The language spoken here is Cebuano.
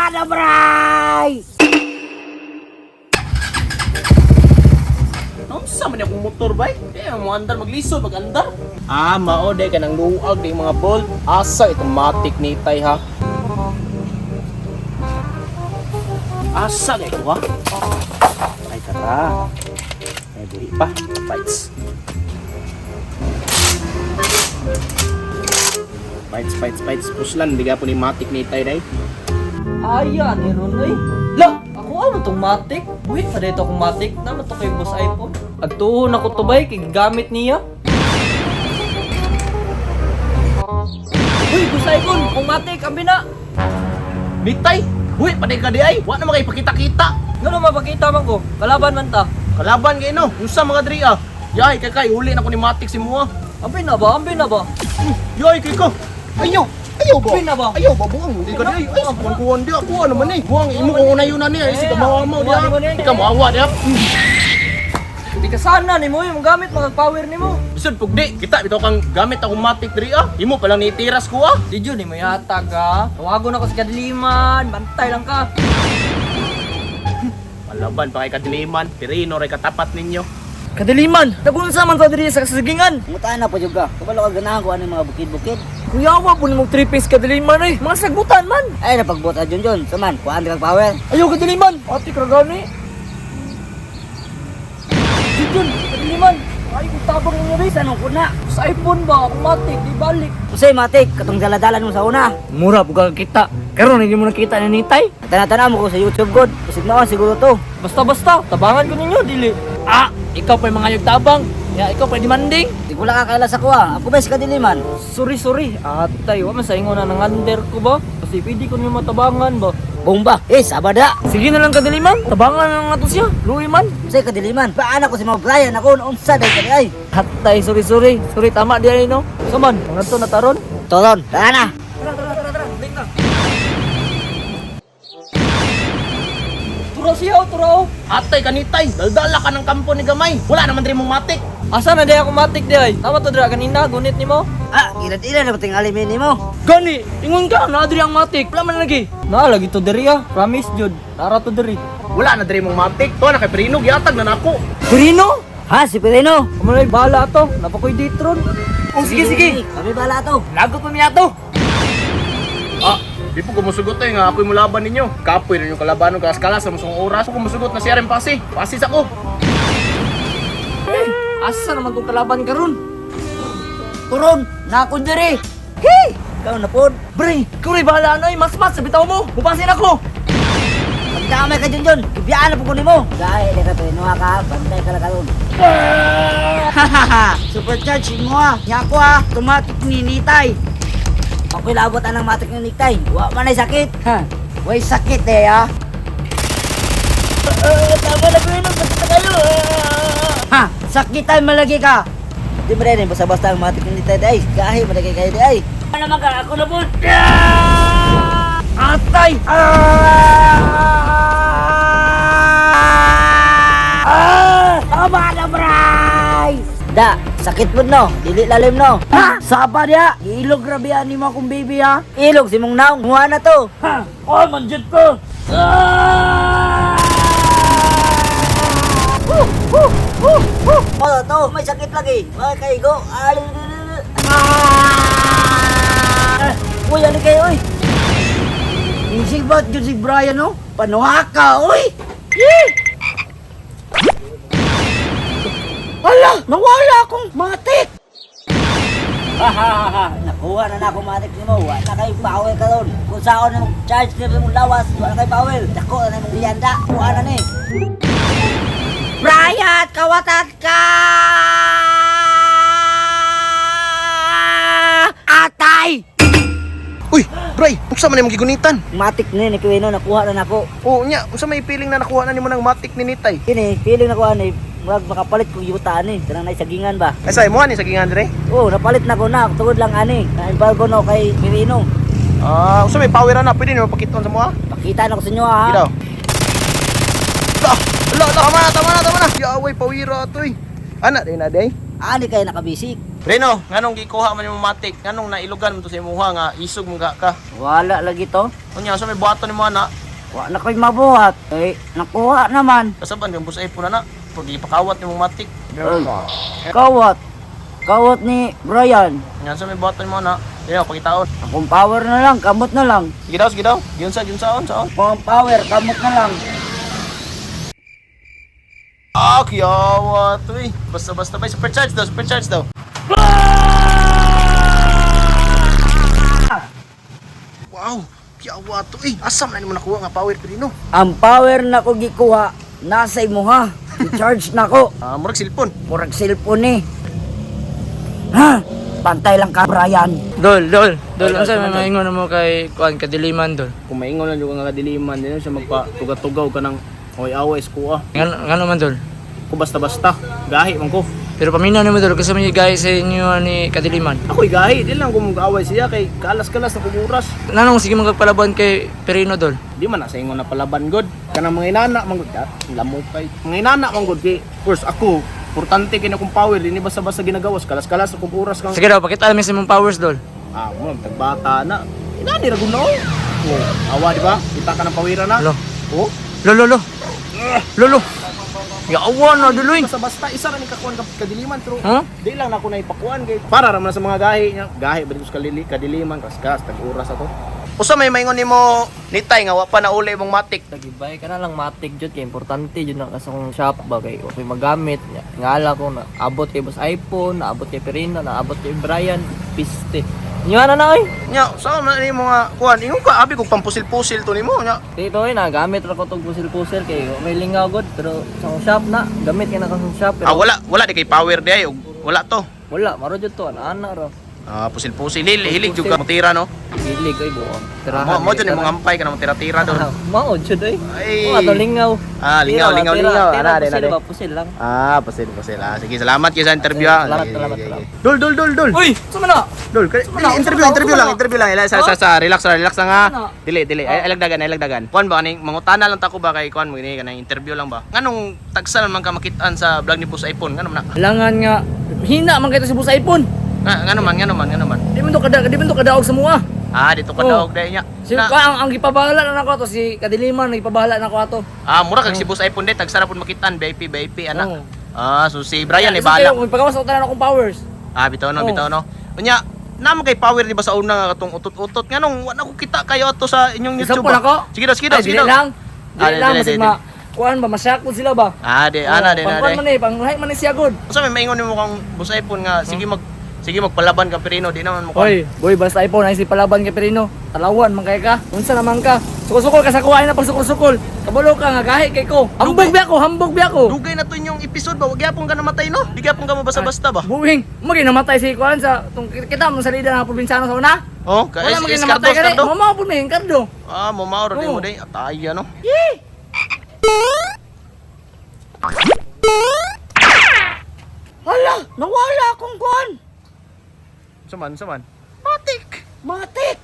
Tama na, bray! Unsa man akong motor bay? Eh, mo andar maglisod mag-andar. Ah, mao day kanang luag day mga bolt. Asa itong matik ni tay ha? Asa kay ko ha? Ay tara. Ay buhi pa. Bites. Bites, bites, bites. Puslan, di po ni matik ni tay day. Aya ni Ron oy. La, ako ano tong matik? Buhit pa dito akong matik. Naman to kay boss iPhone. Agtuon ako to bay kay gamit niya. Uy, boss iPhone, kung matik ambi na. Nitay! Buhi pa day ka di ay. Wa na makay pakita-kita. Ngano mapakita man ko? Kalaban man ta. Kalaban kay no. Unsa mga diri ah? Yay kay kay uli na ko ni matik si mua. Ambi na ba? Ambi na ba? Yoy, kay ko. Ayo. Ayaw ba? Pin na ba? Ayaw ba buang? Hindi ka di. Ay, kuwan kuwan di. Kuwan naman eh. Buang imo kung unayo na niya. Ay, sige mawa mo di. Di ka maawa di. Di ka sana nimo yung gamit mga power nimo. Bisod pugdi. Kita bitaw kang gamit akong matik diri ah. Imo pa lang nitiras ko ah. Di jud nimo yatag ah. Tawagon ako sa kadiliman, bantay lang ka. Palaban pa kay kadiliman. Pirino ray katapat ninyo. Kadiliman, nagunsa man ta diri sa kasagingan. Mutaan na po juga. Kabalo ka ganahan ko ano yung mga bukid-bukid. Kuyawa po nimong 3 piece kadiliman eh. Mga sagutan man. Ay, napagbuta Jun Jun. Saman, kuhaan kag power. Ayaw kadiliman. Ate kragani. Jun, kadiliman. Ay, kung tabang ninyo rin. Sa nung kuna. Sa iPhone ba? Akong matik, di balik. Usay matik, katong daladalan mo sa una. Mura po ka kita. Karon hindi mo nakita ni Nitay. Tana-tana mo ko sa YouTube god. Usig maon siguro to. Basta-basta, tabangan ko ninyo, dili. Ah, ikaw pa yung mga tabang. Ya, ikaw pa yung demanding. Di ko lang kakaila sa kuha. Ako ba sa kadiliman? Sorry, sorry. Atay, wa man sa ingon na nangander ko ba? Kasi pwede ko ninyo matabangan ba? Bomba. Eh, sabada. Sige na lang kadiliman, tabangan na lang nato siya. Luwi man. Usay kadiliman. Paano ko si Mga Brian ako unsa day kani ay. Atay, sorry, sorry. Sorry, tama di ay no. Saman, mga to na taron. Toron, tara na. Tara, tara, tara, tara. Link na. Turo siya, oh, turo. Oh. Atay kanitay. Daldala ka ng kampo ni gamay. Wala naman diri mong matik. Asa na di ako matik di ay? Tama to dira kanina, gunit nimo. Ah, gilad-ila na patingali mi nimo. Gani, ingon ka, naa diri ang matik. Wala man lagi. Naa lagi to diri ah. Promise jud. Nara to diri. Wala na diri mong matik. To na kay Pirino giatag na nako. Pirino? Ha, si Pirino. Amo na bala ato. Napakoy ditron. Oh, sige, sige. Kami bala to. Lagot pa mi ato. Ah, di po kumusugot eh nga ako'y mulaban ninyo. Kapoy rin yung kalabanon kalas kalas sa musong oras. Ako kumusugot na siya rin pasi. Pasis ako. Asa naman tong kalaban karon? Turon, na ako diri. Hey, ikaw na pod. Bre, ikaw rin bahala na mas mas sa bitaw mo. Mupasin ako. Pagdamay ka Jun Jun, gibiyaan na po ko nimo. Dahil ka Pirino ka, bantay ka lang karon. Supercharge mo ah. Nya ko ah, tumatik ni Nitay. Ako'y labot anang matik ni Nitay. Wa man ay sakit. Ha, way sakit eh ah. Tama na Pirino, sakit na kayo. Ha, sakit ay malagi ka. Di ba rin, basta-basta ang matik ni Nitay day. Gahi, malagi kayo day. Ano naman ka, ako na po. Atay! Ah! Tama na, bray! Da, sakit po no. Dili lalim no. Ha, saba dia. Giilog grabe ani mo akong baby ah. Ilog si mong naong. Muha na to. Ha, oh manjud ko. Ah! Oh, to, may sakit lagi. Mga kaigo. Ali, Ah! Uy, ali kayo, uy. Isig ba jud si Brian no? Panuha ka, oy. Ala, nawala akong matik. Ha, Nakuha na na ako matik nimo. Wala na kayo power karon. Kung saan na mong charge na mong lawas, wala kayo power. Dako na mong liyanda. Kuha na ni. Brian, kawatan ka! Atay! Uy, Bray, unsa man imong gigunitan? Matik ni ni Kuwino, nakuha na nako. Oo nya, unsa may feeling na nakuha na nimo ng matik ni Nitay? Kini, feeling na ko ani, murag makapalit kong yuta ani. Kanang naisagingan ba? Ay sa imo ani sa gingan dire? Oh, napalit na ko na. Tugod lang ani. Na-embargo na ko kay Pirino. Ah, unsa may power na pwede nimo pakiton sa mo ah? Pakita na ko sa inyo ha. Ginaw. La, la, tama na, tama na, tama na. Yaway pawira atoy. Ana day na day. Ani kayo nakabisik. Reno, nganong gikuha man yung matik? Nganong nailugan mo to sa imuha nga isog mo ka? Wala lagi to. Unya sa may buhaton nimo ana. Wa na ko'y mabuhat. Eh, nakuha naman. Kasaban kang boss iPhone ana. Pag ipakawat nimo matik. Ay, kawat. Kawat ni Brian. Nga sa may buhaton nimo ana. Dili pagitaon. Akong power na lang, kamot na lang. Sige daw, sige daw. Giunsa, giunsaon, saon. Akong power, kamot na lang. Ah, kiyawa to eh. Basta-basta ba? Supercharge daw, supercharge daw. Wow, kiyawa to eh. Asam na nimo nakuha nga power Pirino. Ang power na ko gikuha, nasa imuha. I-charge na ko. Ah, murag cellphone. Murag cellphone eh. Ha? Pantay lang ka, Brian. Dol, dol, dol, unsa may maingon mo kay kuan kadiliman dol? Kung maingon lang yung nga kadiliman, din siya magpatugaw-tugaw ka ng away-away sa kuha. Ngano man dol? Ko basta-basta, gahi man ko. Pero paminaw nimo dol kasi may guys sa inyo ni kadiliman. Ako'y gahi, di lang kung mag-away siya kay kalas-kalas na kuguras. Nanong sige magpalaban kay Perino dol. Di man na sa ingon na palaban god. Kanang mga inana man gud, ah, lamok kay. Mga inana man gud kay course ako, importante kay na kung power, di basta-basta ginagawas, kalas-kalas na kuguras kang. Sige daw, pakita mi sa imong powers dol. Ah, mo tagbata na. Inani ra gud na oh. Oh, awa di ba? Kita ka ng pawira na. Lo. Oh, Lo lo lo. Lo lo. Yawa na duloy. basta-basta isa ra ni kakuan ka kadiliman pero Huh? di lang nako na ipakuan kay para ra man sa mga gahi niya. Gahi ba dito sa kalili kadiliman kas-kas tag oras ako. Usa may maingon nimo nitay nga wa pa nauli imong matik. Nagibay ka na lang matik jud kay importante jud na sa akong shop ba kay okay magamit. Ngala ko na abot kay boss iPhone, naabot kay Perino, naabot kay Brian, piste. Inyo na na oy. Nya, saan man nimo nga kuan? Ingon ka abi kog pampusil-pusil to nimo nya. Dito oy nagamit ra ko tog pusil-pusil kay may lingaw god pero sa akong shop na gamit kay na ka sa shop pero Ah, wala wala di kay power di ay og wala to. wala maro jud to ana ra. Ah, pusil-pusil hilig hilig jud ka motira no. Hilig oy buo. Mo mo jud imong ampay ka na motira-tira doon. Mao jud oy. Ay. Mo ato lingaw. Ah, lingaw, Tira ba, lingaw, tira, lingaw. tira, Ana, pusil ana, ba, pusil lang. Ah, pusil, pusil. Ah, sige, salamat kayo sa interview. Ah. Salamat, Sige, salamat, sige, salamat. sige. Dol, dol, dol, dol. Uy, sa man na? Dol, interview, interview lang, interview lang. Ila, sa, relax, relax lang ha. Ano? Dili, dili. Ay, alagdagan, alagdagan. Kuan ba kaning mangutana lang ta ko ba kay kuan mo gini kanang interview lang ba? Nganong tagsa man ka makitaan sa vlog ni Boss iPhone, ngano man na? Langan nga hina man kay to si Boss iPhone. Nga, ngano man, ngano man, ngano man. Di man to kada di man to kadaog sa mua. Ah, dito ka Oh. daog dahil niya. Si Na, ka ang gipabahala na nako ato si kadiliman gipabahala na ko ato. ah, mura kag si Boss iPhone day tagsa ra pud makitaan VIP, VIP ana. Oh. Ah, so si Brian Kasi eh bahala. kayo, Kung pagawas ako tanan akong powers. Ah, bitaw no, Oh. bitaw no. Unya, namo kay power di ba sa una nga katong utot-utot nganong wa na ko kita kayo ato sa inyong YouTube. Example ba? ako? Sige daw, sige daw, Ay, sige dili daw. lang. Ah, Dili lang dili, masig dili. ma kuan ba masyakol sila ba? Ah, di ana, di na, Pangkuan di. man eh, panglahi man eh siya good. Usa may maingon nimo kang Boss iPhone nga sige mag sige magpalaban ka Perino, di naman mo Hoy, boy, basta iPhone ay si palaban kay Perino. Talawan man kay ka. Unsa naman ka? Sukol-sukol ka sa kuha na pagsukol-sukol. Kabalo ka nga gahi kay ko. Hambog biya ko, hambog biya ko. Dugay na to inyong episode ba? Wag gyapon ka namatay no? Di gyapon ka mabasa-basta ba? Buwing, mo namatay si kuan sa tung kita mo sa lida ng probinsyano sa una. Oh, ka Wala mo is, namatay Cardo, kani. Cardo. Mamaw pud may Cardo. Ah, mamaw ra di Oh. mo day. Atay ano. Hala, nawala akong kuan. Saman, saman. Matik. Matik.